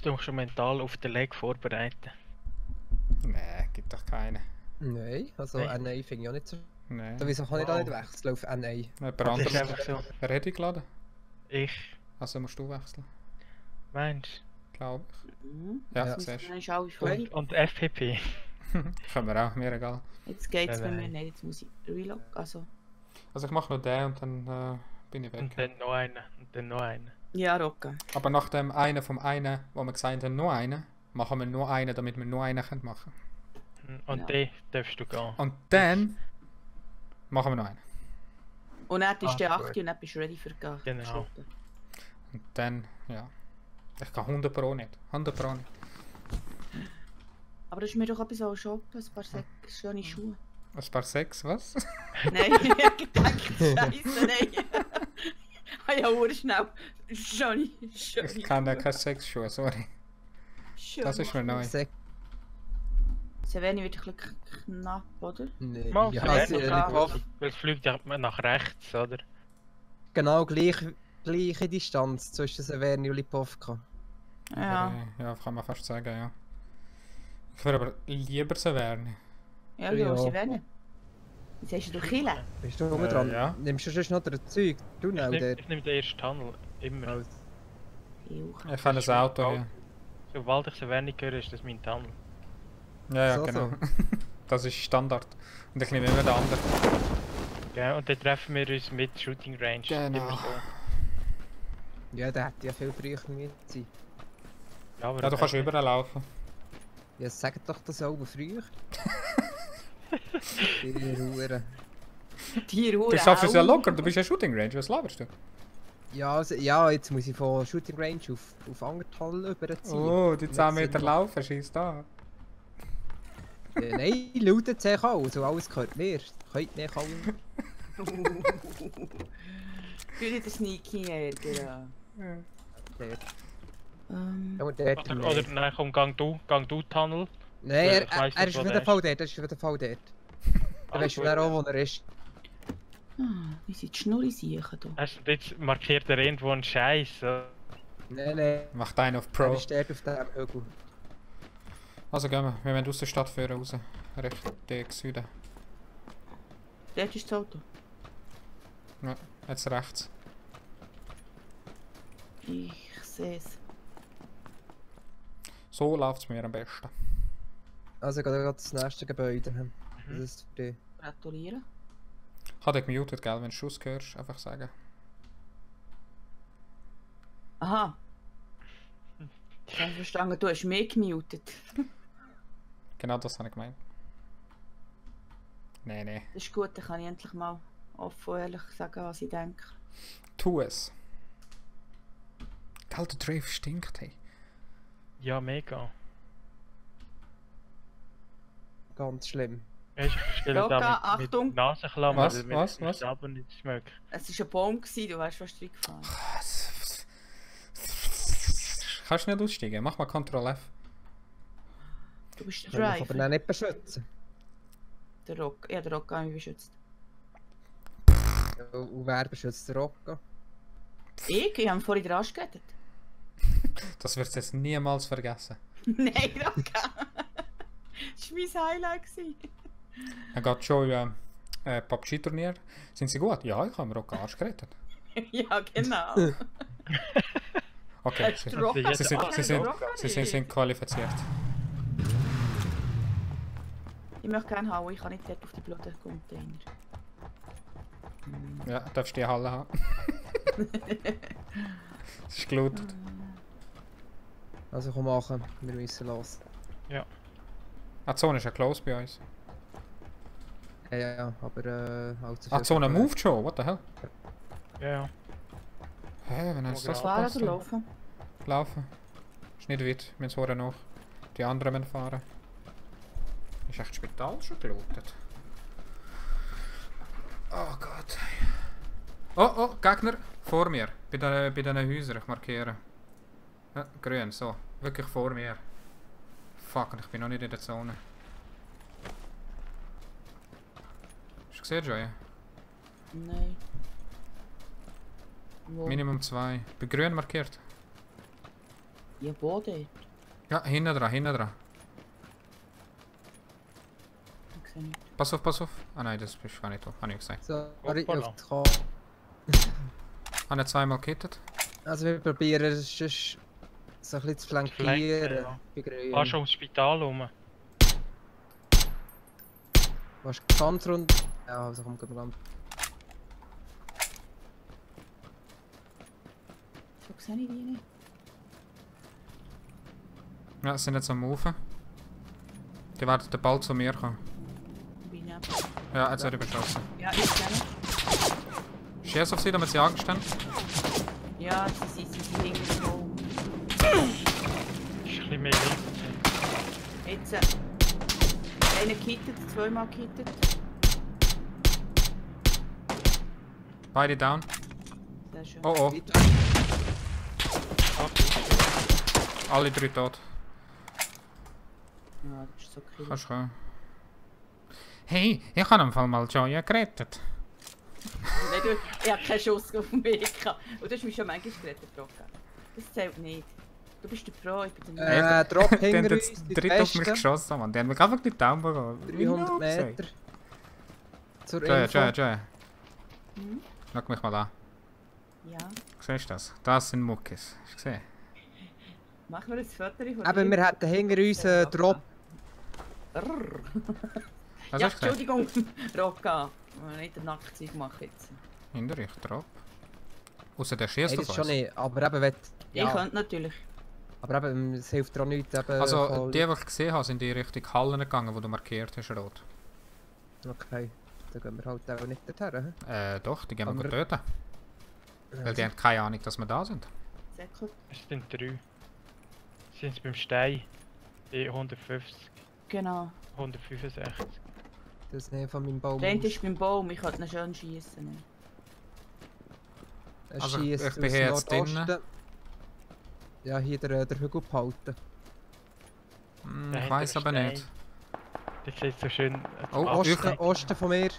Tust du schon mental auf den Leg vorbereiten? Nee, gibt doch keine. Nein, also Nein. NA finde ich auch nicht so. Nee. Wieso kann ich da Wow. nicht wechseln auf NA? Jemand Das ist anderes. einfach so. Wer hätte ich geladen? Ich, Also musst du wechseln. meinst Glaube ich. Mhm. Ja, Ja. siehst Dann ist alles du? voll. Und FPP. Können wir auch, mir egal. Jetzt geht's bei mir Nein. nicht, jetzt muss ich relog. Also. Also ich mache nur den und dann bin ich weg. Und dann noch einen. Und dann noch einen. Ja, Rocca. Aber nach dem einen vom einen, wo wir gesagt haben, nur einen, machen wir nur einen, damit wir nur einen können machen. Und Ja. den darfst du gehen. Und dann machen wir noch einen. Und dann ist der gut. 8 und dann bist du ready für gehen. Genau. Shoppen. Und dann, ja. Ich kann 100 Pro nicht. 100 Pro nicht. Aber das ist mir doch etwas auch shoppen, ein paar schöne Schuhe. Ein paar Sex, was? Nein, ich hab gedacht, Scheiße, nein. Ah ja, urschnell. Schöne. Ich kann da keine Sexschuhe, sorry. Das ist mir neu. Sek Savani wird ein bisschen knapp, oder? Nee. Mal, Ja, ja, sie Lipov, Weil es fliegt ja nach rechts, oder? genau gleiche Distanz zwischen Severny und Lipovka. Ja. Ja, kann man fast sagen, ja. Ich würde aber lieber so werden. Ja, Ja. ja, Savani. Jetzt hast du Kille. Bist du rum dran? ja. Nimmst du sonst noch den Zeug? Du Ich auch nehme der. nehm den ersten Tunnel. Immer. Ich habe ein Auto hier. Sobald ich so wenig höre, ist das mein Tunnel. Ja, ja, So, genau. so. Das ist Standard. Und ich nehme immer den anderen. Ja, und dann treffen wir uns mit Shooting Range. Genau. Immer so. Ja, der hätte ja viel früher mit sein. Ja, aber Ja, du kannst überall laufen. Ja, sag doch das auch früher. Die Ruhe. Die Ruhe. Du schaffst es ja locker, du bist ja Shooting Range, was laberst du? Ja, also, ja, jetzt muss ich von Shooting Range auf Angertal überziehen. Oh, die 10 Meter Sinn laufen, schießt da. Nein, lautet sich auch, also alles gehört mir. Könnt nicht alle. Für den Sneaky Jäger. Der. Ähm, Ja, und der Oder nein, komm, gang du Tunnel. Nein, ich weiss er nicht, ist wo auf der jeden Fall dort, er ist auf jeden Fall dort. Dann weißt du dann auch, wo er ist. wie sind die Schnurri siechen da? Hast du jetzt markiert er irgendwo einen Scheiß? Nein, Macht einen auf er Pro. ist dort auf dem Hügel. Also gehen wir wollen aus der Stadt führen raus. Richtung Süden. Dort ist das Auto. Ja, jetzt rechts. Ich sehe es. So läuft es mir am besten. Also gerade das nächste Gebäude. Das ist für dich. Gratuliere. Ich habe dich gemutet, gell, wenn du Schuss hörst, einfach sagen. Aha. Ich habe verstanden, du hast mich gemutet. Genau das habe ich gemeint. Nee. Das ist gut, dann kann ich endlich mal offen und ehrlich sagen, was ich denke. Tu es. Gell, der Drave stinkt, hey. Ja, mega. Ganz schlimm. Ich stelle Loka, da mit Achtung. Nasenklammer, Was? weil mir Was? ich Was? selber nicht schmeckt. Es war ein Baum, du wärst fast reingefahren. Kannst du nicht aussteigen? Mach mal Ctrl F. Du bist der Kann ich aber Driver. dann nicht beschützen. Der Rock. Ja, der Rock hat mich beschützt. Und wer beschützt den Rocco? Ich habe vorhin den Arsch gerettet. Das wirst du jetzt niemals vergessen. Nein, Rocker. Das war mein Highlight. Er geht schon PUBG-Turnier. Sind sie gut? Ja, ich habe mir auch den Arsch gerettet. Ja, genau. Okay, Hast du Rocker sie sind qualifiziert. Ich möchte gerne hauen, ich kann nicht dort auf die blöden Container. Ja, darfst du die Halle haben. Es ist gelootet. Also komm machen, wir müssen los. Ah, die Zone ist ja close bei uns. Ja, aber halt so Ah, die Zone moved schon, what the hell? Ja. Hä, wenn hast du das Fahren verpasst? oder laufen? Laufen. Ist nicht weit, wir müssen vorher noch. Die anderen müssen fahren. Ist echt das Spital schon gelootet? Oh Gott. Oh, Gegner! Vor mir. Bei diesen Häusern. Ich markiere. Ja, grün, so. Wirklich vor mir. Fuck, und ich bin noch nicht in der Zone. Hast du gesehen, Joey? Nein. Wo? Minimum 2. Bei grün markiert. Ja, Boden. Ja, hinten dran, hinten dran. Ich sehe nicht. Pass auf, pass auf. Ah nein, das bist gar nicht drauf, habe ich gesagt. So, Hoppala. auf die Karte. Habe ich zweimal gekittet. Also wir probieren es sonst so ein bisschen zu flankieren. Ja. Bei Grün. Ah, schon ums Spital rum. Was ganz rund. Ja, also komm, gehen wir lang. So sehe ich die nicht. Ja, sie sind jetzt am Move. Die werden dann bald zu mir kommen. Bin ich ab. Ja, jetzt werde ich beschossen. Ja, ich kenne. Schieß auf sie, damit sie Angst haben. Ja, sie sind hinten so. Ist ein bisschen mehr links. Jetzt. Einer gekittet, zweimal gekittet. Beide down. Sehr schön. Oh oh, Weiter. alle 3 tot. Ja, das ist so cool. Kannst kommen. Hey, ich habe im Fall mal Joya gerettet. Nein, du, ich habe keinen Schuss auf mich gehabt. Und du hast mich schon manchmal gerettet, Roca. Das zählt nicht. Du bist der Pro, ich bin der Drop Die haben hinter jetzt uns, die dritt auf mich Besten. geschossen, Mann. Die haben mich einfach nicht down bekommen. 300 Meter. Zur Joya, Info. Joya, Joya. Hm? Schau mich mal an. Ja. Siehst du das? Das sind Muckis. Hast du gesehen? Mach nur ein Foto von Eben, wir hätten hinter uns einen Drop. Was Ja, hast du gesagt? Entschuldigung, Roca. Ich nicht den Nackzeug machen jetzt. Hinter euch, Drop. Außer der Nein, schießt das auf schon uns. nicht. Aber eben, wenn, Ich könnte natürlich. aber eben, es hilft auch nichts. Eben, Also, voll- die ich gesehen habe, sind in die Richtung Hallen gegangen, wo du markiert hast, rot. Okay, dann gehen wir halt auch nicht dorthin. Doch, die gehen wir Aber- gut töten. Weil die haben keine Ahnung, dass wir da sind. Sehr cool. Es sind 3. Sind sie beim Stein? Bei 150, Genau. 165. Das ist nicht von meinem Baum. Der eine ist beim Baum, ich könnte ihn schön schießen. Also, ich bin hier jetzt drinnen. Ja, hier der Hügel behalten. Hm, Da ich hinter weiß dem aber Stein. nicht. Das ist so schön. Oh, Osten von mir.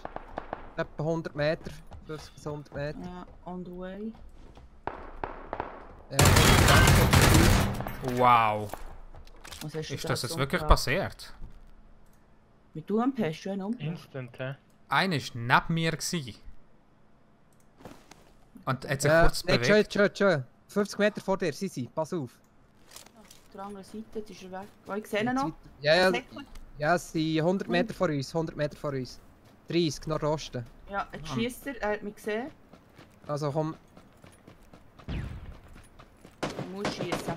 Etwa 100 Meter. 50 bis 100 Meter. Ja, on the way. Ja, Wow. Was hast du Ist das jetzt so wirklich gehabt? passiert? Mit du am Pest, du einen umgebracht? Instant, hä? Einer war neben mir. Und hat sich ja, kurz nicht bewegt. schon. 50 Meter vor dir, sie. Pass auf. Auf der anderen Seite, jetzt ist er weg. Oh, ich sehe ihn noch. Ja, Säckchen. ja, es sind 100 Meter vor uns. 100 Meter vor uns. 30, Nordosten. Ja, jetzt schießt er hat mich gesehen. Also komm. Du musst schießen.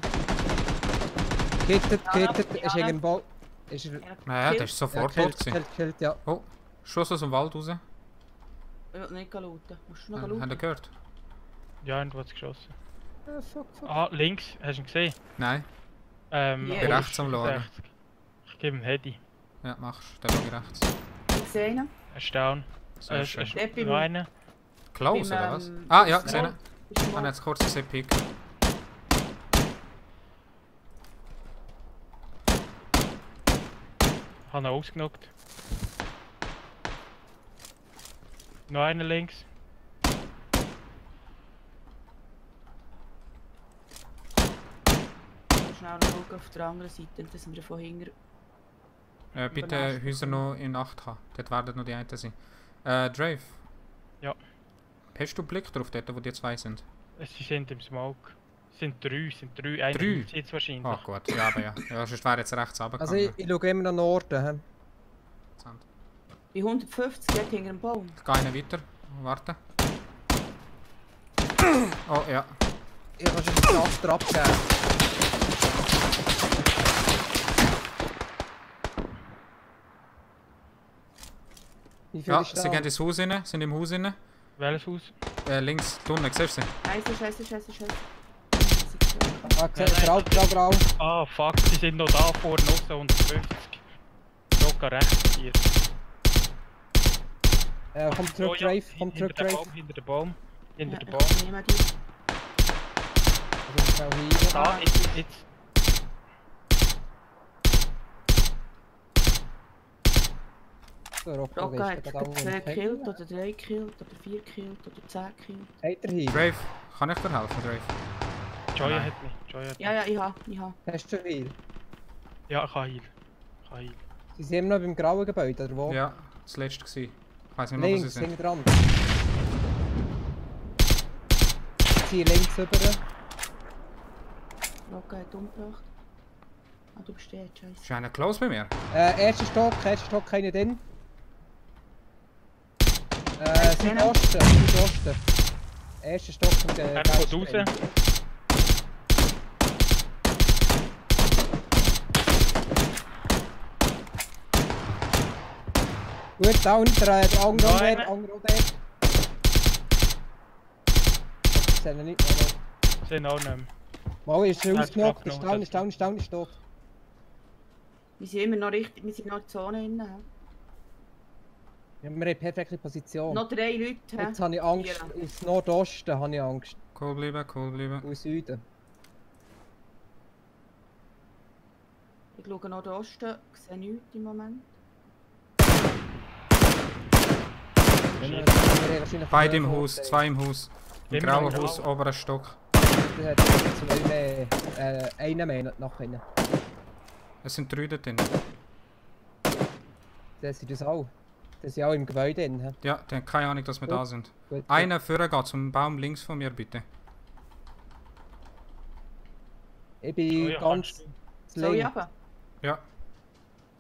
Kittet, Ja, ist ja. irgendwo. Ist er. Naja, Kill. der ist sofort tot. gewesen. Killt, ja. Schuss aus dem Wald raus. Ich will nicht looten. Musst du noch Habt ihr looten? gehört? Ja, irgendwo hat's geschossen. Fuck. Ah, links, hast du ihn gesehen? Nein. Ja. Bei rechts am Schauen. 165. Ich gebe ihm Hedy. Ja, machst du. Der war rechts. Ich sehe ihn. Er ist down. Sehr schön. Ist Der beim- noch einer. Close, beim, oder was? ähm, Ah, ja, beim gesehen. Smoke. Ist Ich habe mal- jetzt kurz gesehen, Pick. Ich habe ihn ausgenockt. Noch einer links. Schnell noch schauen auf der anderen Seite, dass wir von hinten. Bitte Übernachtung. Häuser noch in Acht haben. Dort werden noch die einen sein. Drave. Ja. Hast du Blick drauf dort, wo die zwei sind? Sie sind im Smoke. Es sind 3, Einer Drei? jetzt wahrscheinlich. Ah, gut. Ja, aber ja. Ja, sonst wäre jetzt rechts Also runtergegangen. ich schaue immer nach Norden. He. Bei 150 geht hinter dem Baum. Ich gehe einen weiter. Warte. Oh, ja. Ich kann schon den After abgeben. Wie viel Ja, ist sie gehen ins Haus rein, sind im Haus rein. Welches Haus? Links, Tunnel, siehst du sie? Scheiße. Ah, gesehen, grau. Ah, fuck, sie sind noch da vorne, noch so 150. Sogar rechts hier. Komm Oh zurück, ja, Drave. Komm zurück, Drave. Hinter dem Baum. Hinter dem Ja, Baum. ich nehme die. Also, schau hier. Da, jetzt. So, Rocco, Roca der hat ist gerade 2 auch gekillt, oder 3 gekillt, oder 4 gekillt, oder 10 gekillt. Hat er hier? Drave, kann ich dir helfen, Drave? Joy Nein. hat mich. Joy hat mich. Ja, ich habe. Hast du viel? Ja, ich kann heal. Ich kann heal. Sie sind immer noch beim grauen Gebäude, oder wo? Ja, das letzte war. Ich weiß nicht mehr, wo sie Links, sind. hinten dran. Sie links rüber. Rocket hat umgebracht. Ah, du bist der, scheiße. Ist einer close bei mir? Erster Stock, keiner drin. drinnen. Südosten. Erster Stock mit der Er kommt raus. Gut, down, der andere Noch dort, einer. andere dort. Ich sehe ihn nicht mehr. Sie sind auch nicht mehr. Mal ist er Ja, ausgenockt, ist ist abgenommen, down, ist tot. Wir sind immer noch richtig, wir sind noch in der Zone drin. hä? Ja, wir haben eine perfekte Position. Noch 3 Leute. hä? Jetzt habe ich Angst, Vier. aus Nordosten habe ich Angst, Cool bleiben, cool bleiben. aus Süden. Ich schaue noch den Osten, sehe nichts im Moment. Wir haben wahrscheinlich Beide im mehr Haus, Vorteile. 2 im Haus. Im Immer grauen noch Haus, grau. oberer Stock. Das hat zwei mehr, einen mehr nach hinten. Es sind 3 da drin. Das sind das auch. Das sind auch im Gebäude drin. hä? Ja, die haben keine Ahnung, dass wir da sind. Gut, Einer vorher geht zum Baum links von mir, bitte. Ich bin Joy, ganz kannst Soll ich links. runter? Ja.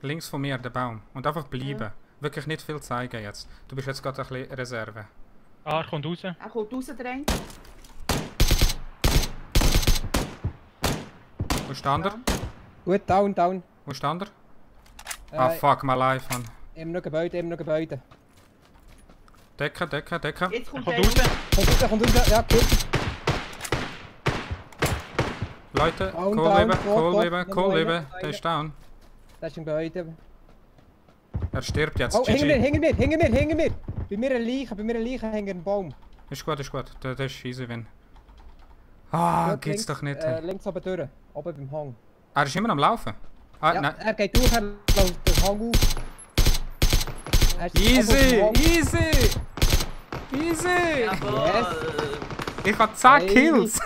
Links von mir, der Baum. Und einfach bleiben. Wirklich nicht viel zeigen jetzt. Du bist jetzt gerade ein bisschen Reserve. du. Ah, er kommt raus. Er kommt raus, der eine. Wo ist der andere? Gut, down. Wo ist der andere? Ah, fuck, my life, man. Immer noch Gebäude. Decken. Jetzt Er kommt kommt der raus. Kommt raus, ja, gut. Leute, Down, cool down, bleiben, tot, cool tot. bleiben, Noch cool einer, bleiben. noch Der einer. ist down. Das ist im Gebäude. Er stirbt jetzt. Oh, hinter GG. mir! Bei mir eine Leiche hängt ein Baum. Ist gut. Der ist easy win. Ah, Gut, geht's links, doch nicht. Links oben durch. Oben beim Hang. Er ist immer am Laufen. Ah, Ja, nein. er geht durch, er läuft den Hang auf. Er ist Easy, oben auf dem Hang. easy. Jawohl! Ich hab 10 Hey. Kills.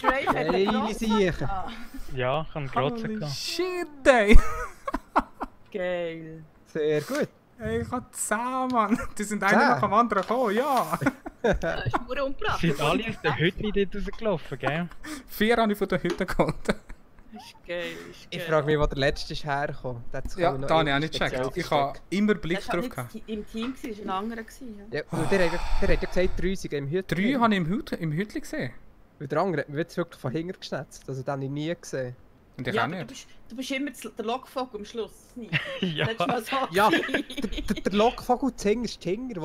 Drake hat Geile einen Siechen. Ah, Ja, ich kann Grotze Holy gehabt. shit, ey. geil. Sehr gut. Ey, ich hab 10, Mann. Die sind 10? einer nach dem anderen gekommen, ja. Das ist nur umgebracht. Sie sind alle aus der Hütte dort rausgelaufen, gell? 4 habe ich von der Hütte geholt. Das ist geil. Ich frage mich, wo der letzte ist hergekommen. Der hat sich Ja, auch noch da habe ich auch irgendwie nicht speziell gecheckt. Ich habe versteckt. immer Das Blick war drauf nicht gehabt. im Team, das war ein anderer. Ja. Ja, und der hat ja gesagt, 3 sind im Hütte. 3 habe ich im Hütli gesehen. Und der andere hat mich jetzt wirklich von hinten geschnetzt. Also den habe ich nie gesehen. Und ich Ja, auch aber nicht. du bist immer der Lockvogel am Schluss. Nie. Ja. Letztes Mal so. Ja, der Lockvogel Zinger ist Zinger, der